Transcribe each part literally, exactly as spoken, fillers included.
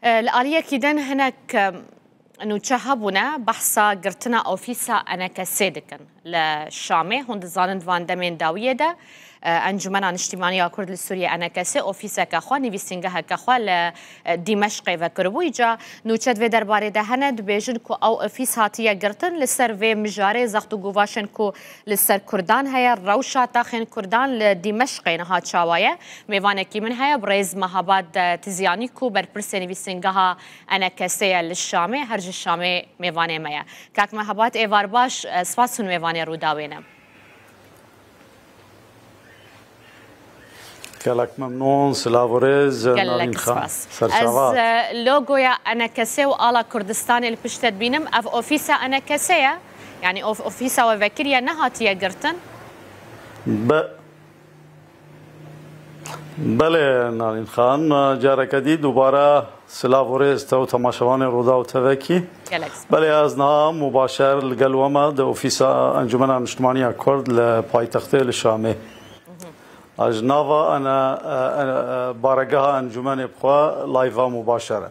Li aliyekî din hinek, e, nûçe hebûne behsa girtina ofîsa ENKSê dikin. Li Şamê, hûn dizanin di van demên dawiyê de, e, Encûmena Niştîmanî ya Kurd li Sûriyê, ENKSê, ofîseke xwe, nivîsîngeheke xwe li, e, Dîmeşqê vekiribû. Îca nûçe di vê derbarê de hene, dibêjin ku ew ofîs hatiye girtin, li ser vê mijarê zext û guvaşên ku li ser Kurdan heye, rewşa taxên Kurdan li Dîmeşqê niha çawa ye? Mêvanekî min heye, birêz Mehabad, e, Tiziyanî, ku berpirsê nivîsîngeha ENKSê ye li Şamê, her ji Şamê mêvanê me ye. Kak Mehabad, êvar baş, e, spas hûn mêvanê Rûdawê ne. Gelek memnûn, silav û rêz, Gelek Navîn Xan. spas. Serçava. Ez, e, logoya ENKSê û ala Kurdistanê li pişt te dibînim. Ev ofîsa ENKSê ye? Yani of-, ofîsa we vekiriye, nehatiye girtin? Be-, belê, Navîn Xan, careke dî dubare silav û rêz te û temaşevanê Rûdaw T V kî. Gelek spas. Belê, ez niha mubaşer li gel we me di ofîsa Encûmena Niştimanî ya Kurd li paytextê li Şamê. Ez ji nava ene, e, e, e, baregeha encûmenê bi xwe live-a mubaşer e.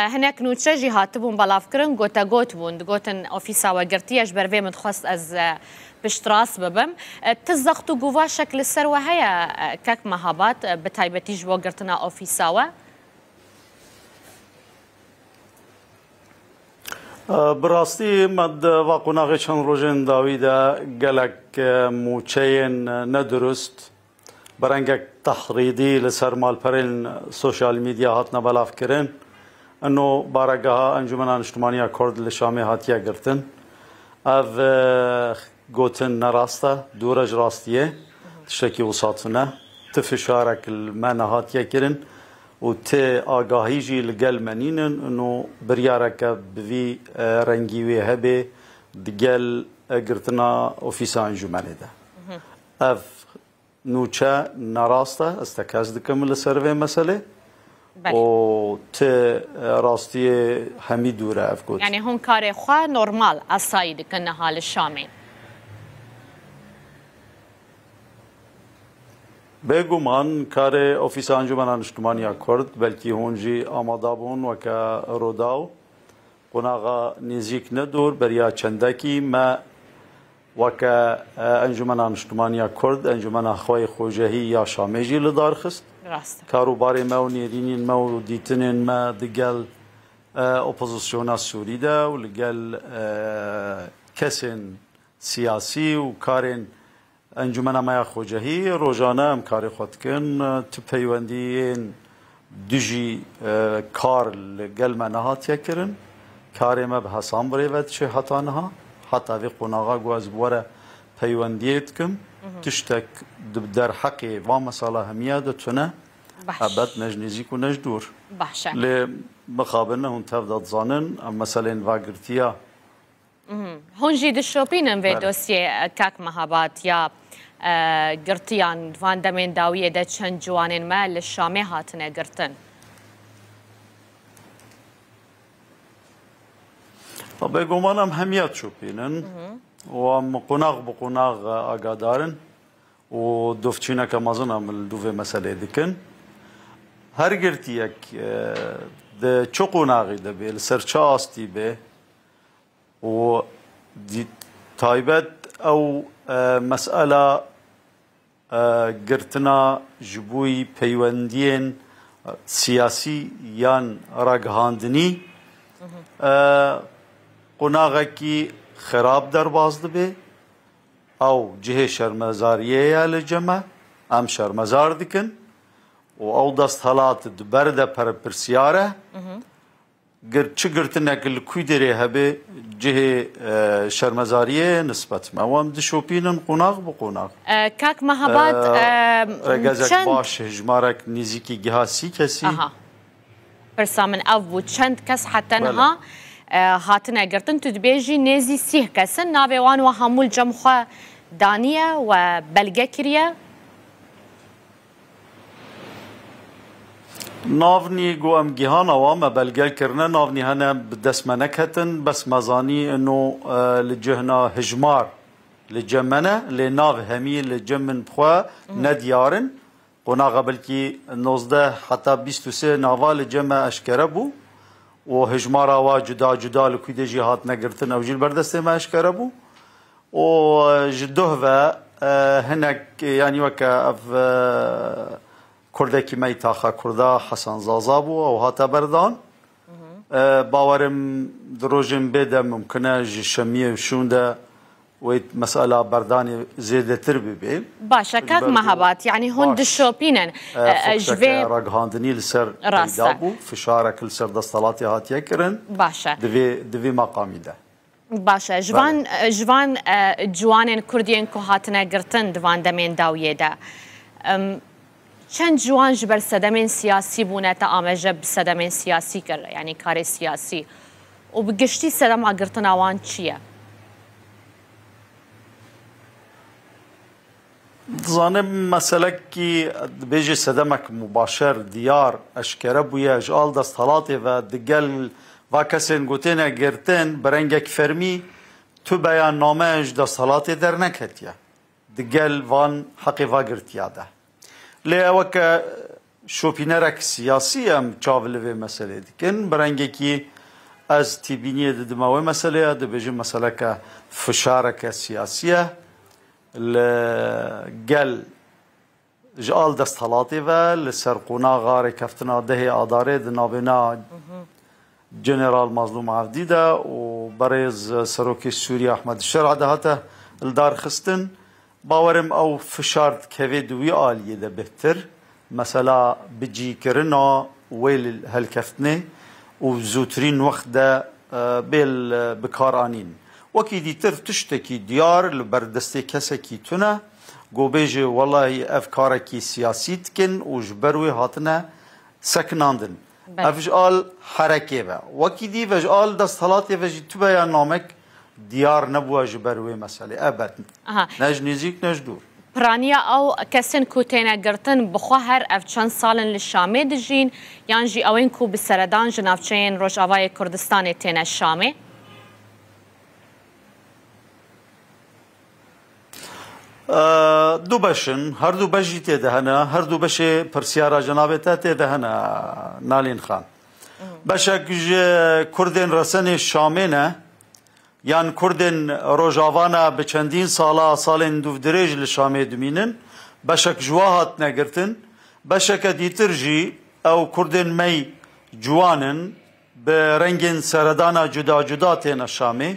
E, hinek nûçe jî hatibûn belavkirin, gotegot bûn. Digotin ofîsa we girtiye, ji ber vê min dixwest ez, e, piştrast bibim. E, ti zext û guvaşek li ser we heye, e, kek Mehabad, e, bi taybetî ji bo girtina ofîsa we? E, bi rastî me di va qonaxê çend rojên dawî de gelek, e, mûçeyên, e, nedurust bi rengek tehrîdî li ser malperên sosyal medya hatine belavkirin. Ino baregeha Encûmena Niştimanî ya Kurd li Şamê hatiye girtin. Ev, e, gotin ne rast e, dûr e ji rastiyê. Tiştekî wisa tune. Ti fişarek li me nehatiye kirin û ti agahî jî li gel me nînin. Ino biryareke bi vî, e, rengî wê hebe di gel, e, girtina ofîsa encûmenê de. Ev nûçe nerast e, ez tekez dikim li ser vê meselê. Belê. Û ti, e, rastiyê hemî dûr e ev got. Yani hûn karê xwe normal, asayî dikin niha li Şamê? Bêguman karê Ofîsa Encûmena Niştimanî ya Kurd, belkî hûn jî amada bûn weke Rûdaw. Qonaxa nêzîk ne dûr, beriya çendekî me weke, e, Encûmena Niştimanî ya Kurd, Encûmena Xweyê Xwecehî ya Şamê jî li dar xist. Rast e. Kar û barê me û nêrînên me û dîtinên me di gel, e, opozisyona Sûrî de û li gel, e, kesên siyasî û karên Encûmena me ya Xwecehî, rojane em karê xwe dikin. Tu peywendiyên dijî, e, kar li gel me nehatiye kirin. Karê me bi hesan bi rê ve diçe heta niha. Heta vê qonaxa ku ez bi we re peywendiyê dikim. Tiştek di derheqê va mesela hemiya de tune. Baş. Ebet ne ji nêzîk û ne ji dûr. Baş e. Lê mixabin hûn tev de dizanin, em meselên vagirtiya Hûn jî dişopînin vê Belê. dosyê, e, kak Mehabat, ya, e, girtiyan, van demên dawiyê de çend ciwanên me li Şamê hatine girtin? Bêguman em hemiya dişopînin û em qonax bi qonax, e, agadar in û dovçîneke mezin em li dû vê meselê dikin. Her girtiyek, e, di çi qonaxî de bê, li ser çi astî bê, û di taybet ew, e, mesela, e, girtina ji bo peywendiyên siyasî yan ragihandinî, e, qonaxekî xirab derbas dibe. Ew cihê şermezariyê ye li cem me. Em şermezar dikin û ew desthilat di ber de berpirsiyar e. Gir-, çi girtinek li ku derê hebe, cihê, e, şermezariyê nisbet me. Wan dişopînin qonax bi qonax. E, kak Mehabat, e, e, êgezek çend baş, hejmarek nêzîkî giha sî kesî. Aha. Pirsa min ev bû, çend kes heta Belê. niha, e, hatine girtin? Tu dibêjî nêzî sîh kes in. Navê wan we hemû li cem xwe daniye we belge kiriye? Navnî ku em gihana wan me belge kirine, navnî hene bi dest me neketin, bes me zanî ino, e, li cihna hijmar li cem me ne, lê nav hemî li cem min bi xwe ne diyar in. Qonaxa belkî nozdeh heta bîst û sê nava li cem me eşkere bû. û hijmara wa cuda cuda li ku dê jî hatine girtin, ew jî li ber destê me eşkere bû. Û, e, ji duh ve, e, hinek, yanî weke ev, e, kurdekî me yî taxa kurda Hesen Zaza bû, ew hate berdan. E, bawerim di rojên bê de mimkun e ji şemiyê û şûn de wê mesela berdanê zêdetir bibe. Baş e, Ji kak ber ku Mehebat, yanî hûn baş. dişopînin. E, E, e, ji fikreke vê ragihandinî li ser Rast e. peyda bû, fişarek li ser desthilatê hatiye kirin. Baş e. Di vê, di vê meqamî de. Baş e. Ji Belê. van, e, ji van, e, ciwanên Kurd yên ku hatine girtin di van demên dawiyê de. Em, çend ciwan ji ber sedemên siyasî bûne te amaje bi sedemên siyasî kir, yanî karê siyasî. Û bi giştî sedema girtina wan çi ye? Dizanim meselekî dibêjê sedemek mubaşer, diyar, eşkere bûye ji al desthilatê ve di gel va kesên ku têne girtin bi rengek fermî tu beyanname ji desthilatê derneketiye. Di gel van heqê va girtiya de. Lê weke şopînerek siyasî em çav li vê meselê dikin. Bi rengekî ez têbîniyê didime wê meselê ye, dibêjim meseleke fişareke siyasî ye. Li gel ji al desthilatê ve li ser qonaxa rêkeftina dehê Adarê di navbêna General Mazlûm Evdî de û berêz Serokê Sûriye Ehmed Şer'a de hate lidarxistin. Bawerim ew fişar dikeve di wî aliyê de bêhtir. Mesela bicîkirina wê li helkeftinê û zûtirîn wext de, e, bê li bikaranîn. Wekî dîtir tiştekî diyar li ber destê kesekî tune, ku bêje welahî ev karekî siyasî dikin û ji ber wê hatine sekinandin. Belê. Ev ji al herekê ve. Wekî dî ve ji al desthilatê ve jî tu beyannamek diyar nebûye ji ber wê meselê. Ebed. Aha. Ne ji nêzîk ne ji dûr. Piraniya ew kesên ku têne girtin bi xwe her ev çend sal in li Şamê dijîn, yan jî ew ên ku bi seredan ji navçeyên Rojavayê Kurdistanê têne Şamê? Eee, du beş in, her du beş jî tê de hene, her du beşê pirsyara cenabê te tê de hene, Nalîn Xan. Beşek ji Kurdên resenê Şamê ne, yan Kurdên Rojava ne bi çendîn sala, salên dûvdirêj li Şamê dimînin, beşek ji wa hatine girtin, beşeke dîtir jî ew Kurdên me yî ciwan in, bi rengên seredana cuda cuda têne Şamê.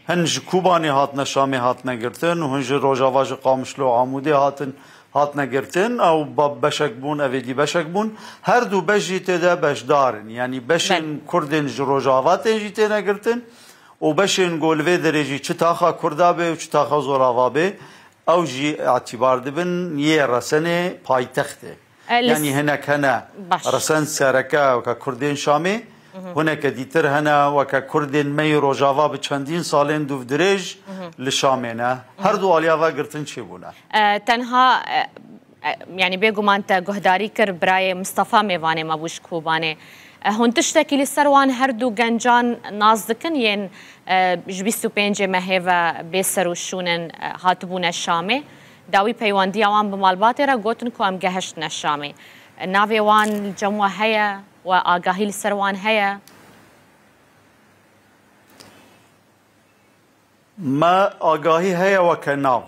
Hin ji Kobanê hatine Şamê, hatine girtin û hin ji Rojava, ji Qamişlo û Amûdê hatin, hatine girtin. Ew ba-, beşek bûn, ev ê dî beşek bûn. Her du beş jî tê de beşdar in. Yanî beşên Belê. Kurdên ji Rojava tên jî têne girtin û beşên ku li vê derê jî çi taxa Kurda bê û çi taxa Zorava bê, ew jî îtîbar dibin yê resenê paytextê. E, li Yanî s- hinek hene Baş. resen sereke weke Kurdên Şamê, Mhm. hineke dîtir hene weke Kurdên me yî Rojava bi çendîn salên dûvdirêj Mhm. li Şamê ne. Her du aliya ve girtin çêbûne. E, tenha, e, e, yanî bêguman te guhdarî kir birayê Mistefa mêvanê me bû ji Kobanê. E, hûn tiştekî li ser wan her du gencan nas dikin yên, e, ji bîst û pêncê mehê ve bê ser û şûn in, e, hatibûne Şamê? Dawî peywendiya wan bi malbatê re gotin ku em gehiştine Şamê. Navê wan li cem we heye? We agahî li ser wan heye? Me agahî heye weke nav.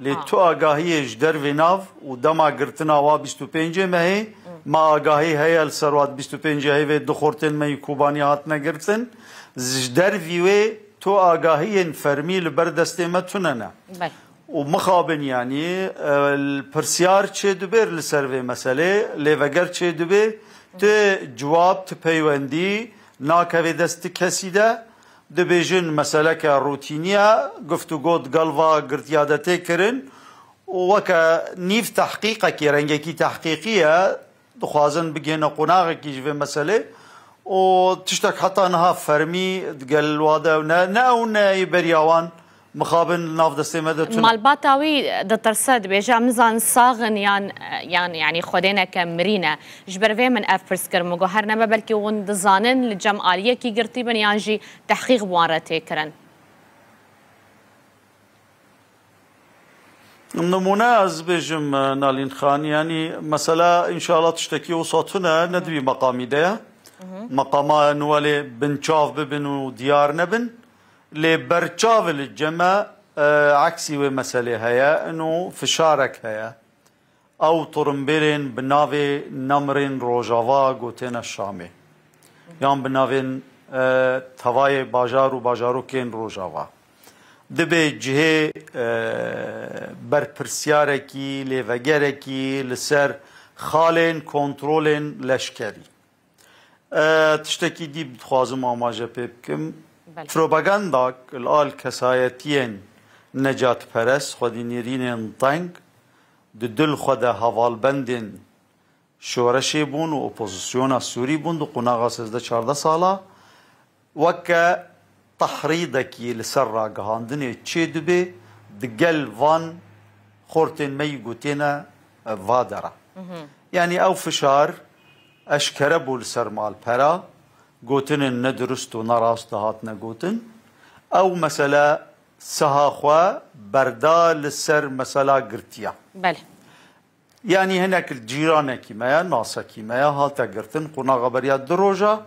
Lê Ha. tu agahiyê ji dervê nav û dema girtina wa bîst û pêncê mehê, Hmm. me agahî heye li ser wa bîst û pêncê heyvê du xortên me yî Kobanî hatine girtin. Ji dervî wê tu agahiyên fermî li ber destê me tune ne. Belê. Û mixabin, yanî, e, pirsyar çê dibêr li ser vê meselê, lê veger çê dibê, ti civab, ti peywendî nakeve dest ti kesî de, dibêjin meseleke rûtînî ye, guftûgo digel va girtiya de tê kirin û weke nîv tehqîqekî, rengekî tehqîqî ye, dixwazin bigihîne qonaxekî ji vê meselê û tiştek heta niha fermî digel wa de ne, ne ew ne yê beriya wan mixabin li nav destê me de tune. Malbata wî ditirse, dibêje, em nizanin sax in yan, yan, yanî xwedêneke mirî ne. Ji ber vê min ev pirs kir, min got, her nebe belkî hûn dizanin li cem aliyekî girtî bin yan jî tehqîq bi wan re tê kirin. Nimûne ez bêjim, e, Nalîn Xan, yanî mesela înşallah tiştekî wisa tune ne di vî meqamî de ye. Meqama ên welê binçav bibin û diyar nebin. Lê berçav li cem e, e, eksî wê meselê heye, ino fişarek heye. Ew turimbêlên bi navê nemrên Rojava gotêne Şamê. Yan bi navên, e, tevayê bajar û bajarokên Rojava. Dibê cihê, e, berpirsiyarekî, lêvegerekî li ser xalên kontrolên leşkerî. E, tiştekî dî dixwazim amaje pê bikim. Belê. Propagandak li al kesayetiyên necatperest, xwedî nêrînên teng, di dil xwe de hevalbendên şoreşê bûn û opozisyona Sûrî bûn di qunaxa sêzdeh çardeh sala. Weke tehrîdekî li ser ragihandinê çê dibe, di gel van xortên me yî gotêne, e, va dera. Yanî ew fişar eşkere bû li ser malpera, gotinên nedurust û nerast dihatine gotin. Ew mesele siha xwe berda li ser mesela girtiya. Belê. Yanî hinek cîranekî me ye, nasekî me ye, hate girtin, qonaxa beriya du roja,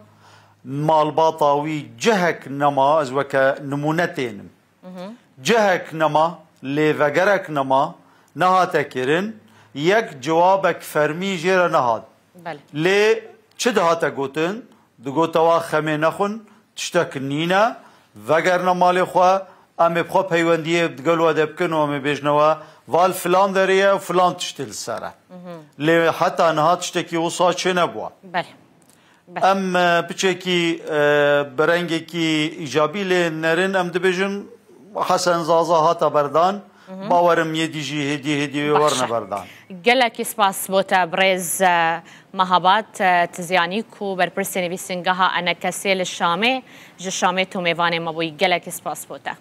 malbata wî cihek nema, ez weke nimûne tênim. Cihek nema, lêvegerek nema, nehate kirin, yek cewabek fermî jê re nehat. Belê. Lê çi dihate gotin? Digote wa xemê nexwin, tiştek nîne, vegerine malê xwe, em ê bi xwe peywendiyê digel we de bikin û em ê bêjine we, val filan derê ye û filan tiştê li ser e. Lê heta niha tiştekî wisa çênebûye. Belê. Belê. Em, e, piçekî, e, bi rengekî îcabî lê nerin, em dibêjin Hesen Zaza hate berdan, bawerim yê dî jî hêdî hêdî wê Baş e. werine berdan. Gelekî spas bo te birêz, e, Mehabad, e, Tizyanî ku berpirsê nivîsîngeha Enekesê li Şamê, ji Şamê tu mêvanê me bûyî. Gelekî spas bo te.